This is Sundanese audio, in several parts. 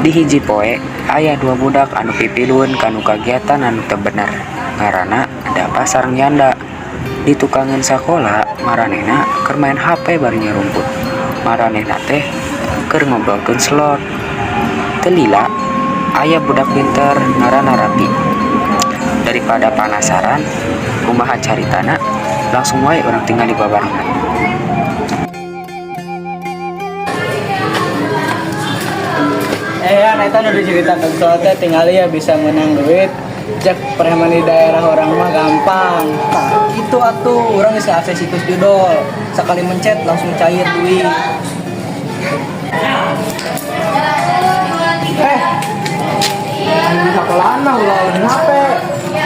Di hiji poe aya dua budak anu pipilueun kanu kagiatan anu teu bener, ngaranna Dapa sareng Yanda. Di tukangeun sakola, maranehna keur maen HP bari nyarumput. Maranehna teh keur ngobrolkeun slot. Teu lila aya budak pinter ngaranna Rapi. Daripada panasaran kumaha caritana, langsung wae urang tingali babarengan. Ya, eta nu diceritakan soal teh tingali ya bisa menang duit. Cek preman di daerah urang mah gampang. Tah, gitu atuh, urang bisa akses situs judol. Sekali mencet langsung cair duit. Eh, di sekolahan mah ulah ulin HP.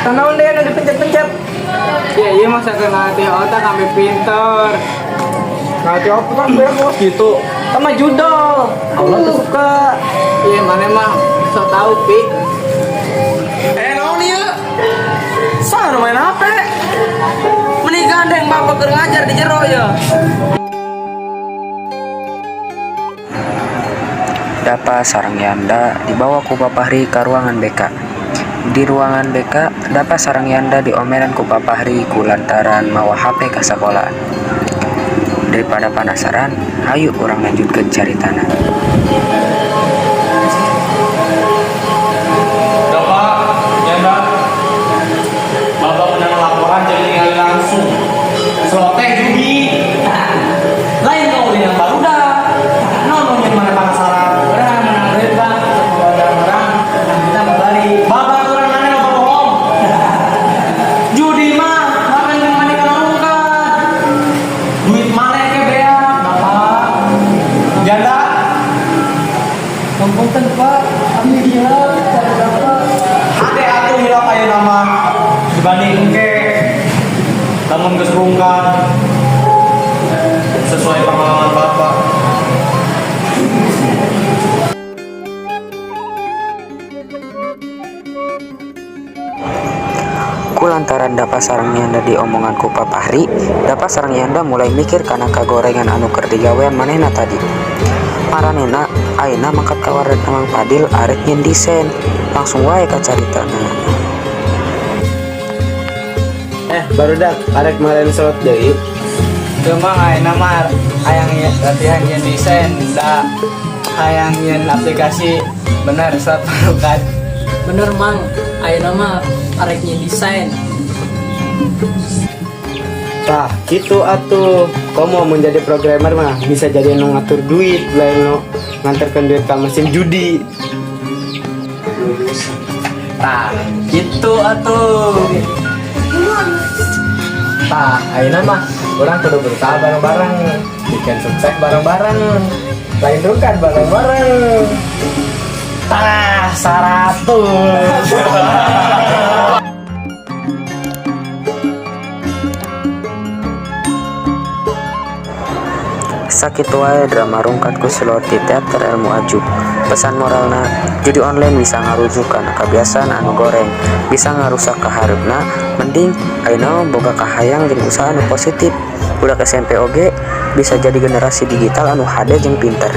Tanaon deh nu dipencet-pencet. Ya iya, masa kena ngelatih otak kami pinter. Ngelatih otak kan bos gitu. Sama judol. Allah tuh suka. Iya, mana mah so tau pi. Naon ieu? Saha nu main HP? Meni gandeng bapak keur ngajar di jero ya. Dapa sareng Yanda dibawa ku Pak Fahri ka ruangan BK. Di ruangan BK, Dapa sareng Yanda diomelan ku Pak Fahri ku lantaran mawa HP ka sakolaan. Daripada panasaran, hayu urang lanjutkeun caritana. Dapa, Yanda, Bapak menang laporan jadi ningali langsung. Slot teh judi. Lain kau yang barudak. Naon nu mana penasaran? Urang menang duit, Bang. Modal urang, nah kita mau balik. Babaturan mana lo bohong? Judi mah makan yang mana kalau rungkad. Duit mana ke beak, Bapak? Janda, Ngapunten, Pak. Abdi hilap, cari Bapak. Hade atuh hilap ayeuna mah dibanding engke. Lamun geus rungkad sesuai pengalaman Bapak. Ku lantaran Dapa sareng Yanda diomongan ku Pak Fahri, Dapa sareng Yanda mulai mikir kana kagorengan anu keur digawean manehna tadi. Maranehna ayeuna mangkat ka warnet Mang Padil arek nyieun desain. Langsung wae ka caritana. Barudak arek maren slot deui. Teu mah, ayeuna mah hayang latihan nyieun desain da hayang nyieun aplikasi bener slot kan. Bener, Mang. Ayeuna mah arek nyieun desain. Tah, gitu atuh. Komo menjadi programmer mah bisa jadi nu ngatur duit, lain nu nganterkeun duit ka mesin judi. Tah, gitu atuh. Tah, ayeuna mah urang kudu berusaha bareng-bareng, bikin sukses bareng-bareng, lain rungkad bareng-bareng. Tah, 100. Sakitu wae drama Rungkad ku Slot di Teater Elmu Ajub. Pesan moralna, judi online bisa ngarujuk kana kabiasaan anu goreng, bisa ngarusak kahareupna, mending ayeuna mah boga kahayang jeung usaha anu positif. Budak SMP oge bisa jadi generasi digital anu hade jeung pinter.